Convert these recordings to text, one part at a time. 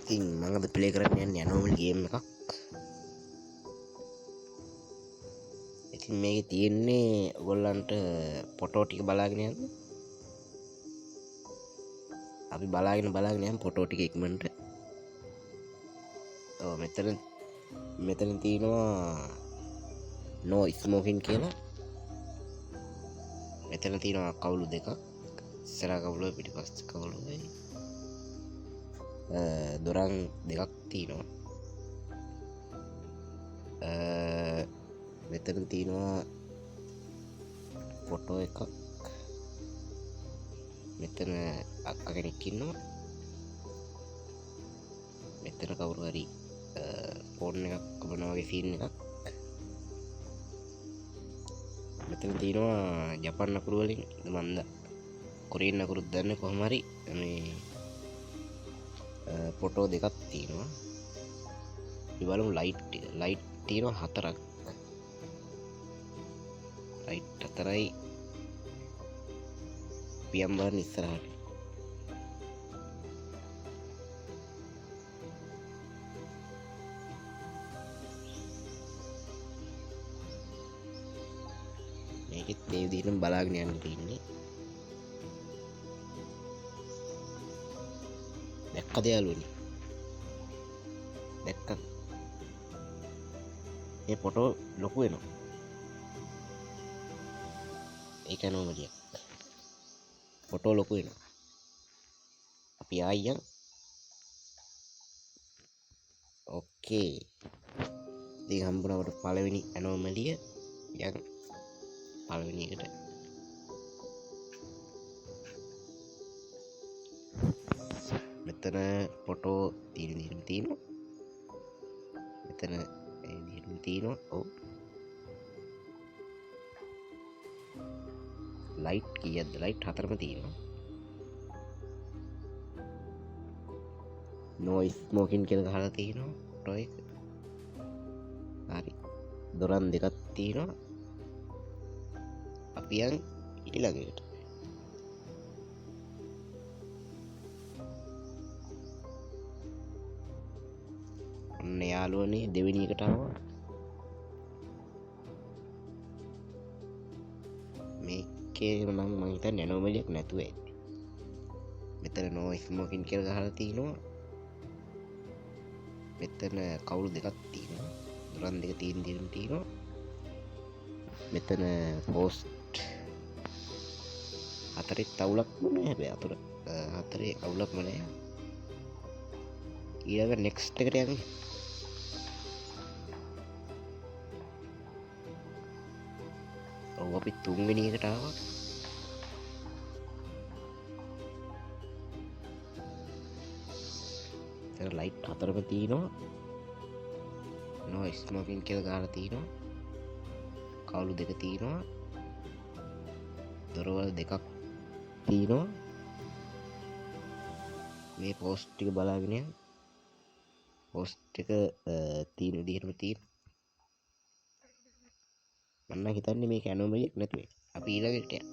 ඉතින් මම අද ප්ලේ කරන්න යන්නේ ඇනෝමලි ගේම් එකක්. ඉතින් මේකේ තියෙන්නේ ඔයගොල්ලන්ට ෆොටෝ ටික බලාගෙන යන්න. අපි බලාගෙන බලාගෙන යමු ෆොටෝ ටික ඉක්මනට. ඔව් මෙතන තියෙනවා no smoking කියලා. මෙතන තියෙනවා කවුළු දෙකක්. ඉස්සරහා කවුළුව පිටිපස්ස කවුළුවයි. දොරන් දෙකක් තියෙනවා. මෙතන තියෙනවා ෆොටෝ එකක්. මෙතන අක්කා කෙනෙක් ඉන්නවා. මෙතන කවුරු හරි ෆෝන් එකක් කපනවා වගේ සීන් එකක්. මෙතන තියෙනවා ජපන් අකුරු වලින් මන්ද කොරියන් අකුරුත් දන්නේ කොහොම හරි මේ ෆොටෝ දෙකක් තියෙනවා. අපි බලමු ලයිට් ටික. ලයිට් තියෙනවා හතරක්. ලයිට් හතරයි. පියම් බලන්න ඉස්සරහට. මේකෙත් ඒ විදිහටම බලාගෙන යන්න තියෙන්නේ. දැක්කද යාළුවනේ? දැක්කද? මේ ෆොටෝ ලොකු වෙනවා. ඒක ඇනෝමලියක්. ෆොටෝ ලොකු වෙනවා. අපි ආයි යන්. ඕකේ. ඉතින් හම්බුණා අපට පළවෙනි ඇනෝමලිය. යන් පළවෙනි එකට. මෙතන ෆොටෝ තියෙන විදිහටම තියෙනවා. මෙතන ඒ විදිහටම තියෙනවා. ඔව්. ලයිට් කීයක්ද? ලයිට් හතරම තියෙනවා. no smoking කියලා ගහලා තියෙනවා ෆොටෝ එක. හරි. දොරන් දෙකක් තියෙනවා. අපි යන් ඊළඟ එකට. ඔන්න යාළුවනේ දෙවෙනි එකට ආවා. මේකේ නම් මං හිතන්නේ ඇනෝමලියක් නැතුව ඇති. මෙතන no smoking කියලා ගහලා තිනවා. මෙතන කවුළු දෙකක් තියෙනවා. දොරන් දෙක තියෙන දිනම තියෙනවා. මෙතන පෝස්ට් හතරෙත් අවුලක්ම නෑ. හැබැයි අතුර හතරේ අවුලක්ම නෑ. ඊළඟ නෙක්ස්ට් එකට යන්න. ඔව් අපි තුන්වෙනි එකට ආවා. එතන ලයිට් හතරම තියෙනවා. no smoking කියලා ගහලා තියෙනවා. කවුළු දෙක තියෙනවා. දොරවල් දෙකක් තියෙනවා. මේ පෝස්ට් ටික බලාගෙන යන්න. පෝස්ට් එක තියෙන විදිහටම තියෙනවා. මම නම් හිතන්නේ මේක ඇනෝමලියක් නැතුව. අපි ඊළඟට යමු.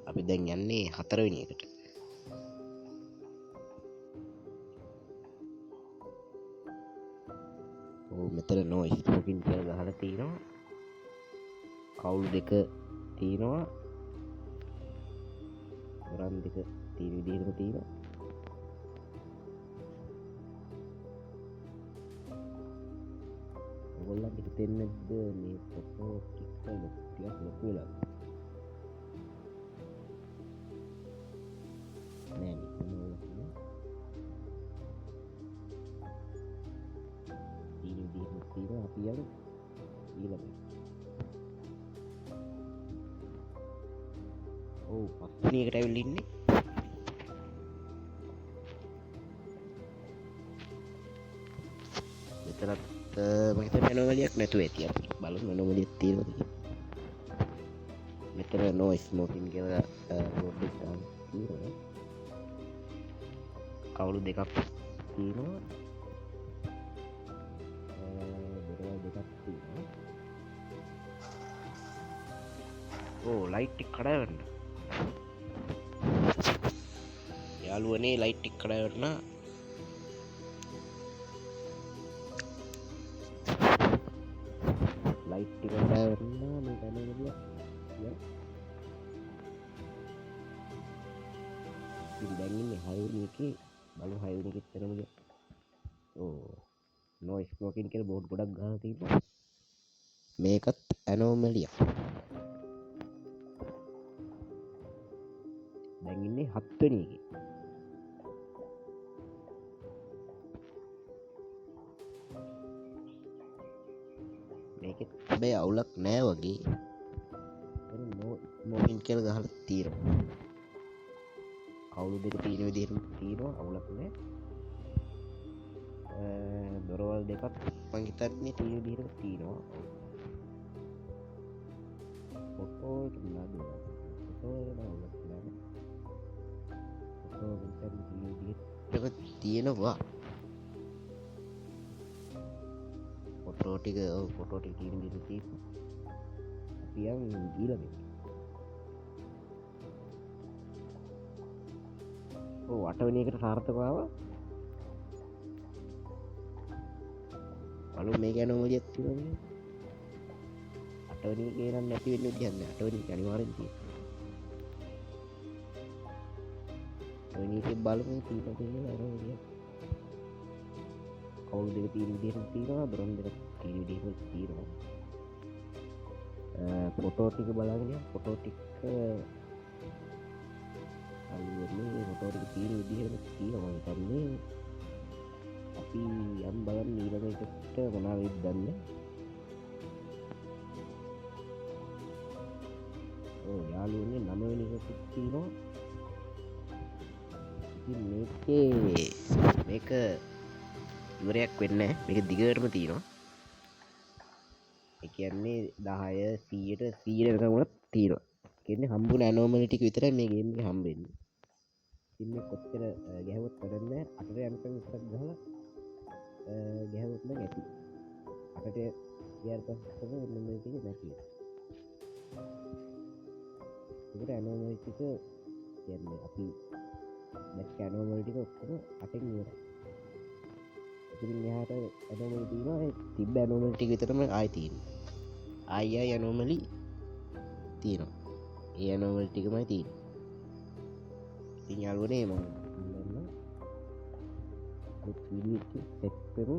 අපි දැන් යන්නේ හතරවෙනි එකට. ඔව් මෙතන no smoking කියලා ගහලා තියෙනවා. කවුළු දෙක තියෙනවා. දොරන් දෙක තියෙන විදිහටම තියෙනවා. ඔයගොල්ලන්ට හිතෙන්නේ නැද්ද මේ ෆොටෝ ටික ටිකක් ලොකු වෙලා? නෑ නේ, මොන අවුලක් නෑ. තියෙන විදිහටම තියෙනවා. අපි යමු ඊළඟට. ඔව් පස්වෙනි එකට ඇවිල්ලා ඉන්නේ. මෙතනත් මම හිතන්නේ ඇනෝමලියක් නැතුව ඇති. අපි බලමු ඇනෝමලියක් තියෙනවද කියලා. මෙතන no smoking කියලා බෝඩ් එක දාලා තියෙනවා. කවුළු දෙකක් තියෙනවා. දොරවල් දෙකක් තියෙනවා. ඕ ලයිට් ටික කඩා වැටුණා. යාළුවනේ ලයිට් ටික කඩා වැටුණා. ලයිට් ටික කඩා වැටුණා. මේ තැන ඉඳලා ඉතින් දැන් ඉන්නේ හයවෙනි එකේ. බලමු හයවෙනි එකෙත් එනවද? ඕ නෝ ස්මෝකින් කියලා බෝඩ් ගොඩක් ගහලා තියෙනවා. මේකත් ඇනෝමලියක්. දැන් ඉන්නේ හත්වෙනි එකේ. මේකෙත් හැබැයි අවුලක් නෑ වගේ. නෝ ස්මෝකින් කියලා ගහලා තියෙනවා. කවුළු දෙක තියෙන විදිහටම තියෙනවා, අවුලක් නෑ. දොරවල් දෙකක් මං හිතන්නේ තියෙන විදිහටම තියෙනවා. ෆොටෝ එක නේද? ෆොටෝ එක නෑ අවුලක් නෑ. ෆොටෝ එක හිතන්නේ තියෙන විදිහටම තියෙනවා. ෆොටෝ ටික, ඔව් ෆොටෝ ටික තියෙන විදිහට තියෙනවා. අපි යන් ඊළඟ එක. ඔව් අටවෙනි එකට සාර්ථකව ආවා. බලමු මේක ඇනෝමලියක් තියෙනවද කියලා. අටවෙනි එකේ නම් නැති වෙන්න විදිහක් නෑ. අටවෙනි එක අනිවාර්යෙන් තියෙනවා. අටවෙනි එකේ බලමු තියෙනවද කියලා ඇනෝමලියක්. කවුළු දෙක තියෙන විදිහටම තියෙනවා, දොරන් දෙක තියෙන විදිහටම තියෙනවා. ෆොටෝ ටික බලාගෙන යන්න. ෆොටෝ ටික අයියෝ ෆොටෝ ටික තියෙන විදිහටම තියෙනවා මං හිතන්නේ. අපි යම් බලන්න ඊළඟ එකට මොනවා වෙයිද දන්නේ. ඔව් යාළුවනේ නවවෙනි එකකුත් තියෙනවා. ඉතින් මේක ඉවරයක් වෙන්නේ නෑ. මේක දිගටම තියෙනවා. ඒ කියන්නේ 10 100ට 100 වෙනකම් වුණත් තියෙනවා. ඒ කියන්නේ හම්බුන ඇනෝමලි ටික විතරයි මේ ගේම් එකේ හම්බෙන්නේ. ඉතින් මේ කොච්චර ගැහුවත් වැඩක් නෑ. අටට යනකම් විතරක් ගහලා ගැහුවොත් නම් ඇති. අටට ගියාට පස්සේ තමයි ඇනෝමලි ටික නැති වෙන්නේ. ඒකට ඇනෝමලි ටික කියන්නේ අපි දැක්ක ඇනෝමලි ටික ඔක්කොම අටෙන් ඉවරයි. ඉතින් එහාට ඇනෝමලි තියෙනවා. ඒ තිබ්බ ඇනෝමලි ටික විතරම ආයි තියෙන්නේ. ආයි ආයි ඇනෝමලි තියෙනවා. ඒ ඇනෝමලි ටිකමයි තියෙන්නේ. ඉතින් යාළුවනේ මම ඉල්ලන්න අලුත් වීඩියෝ එකකින් සෙට් වෙමු.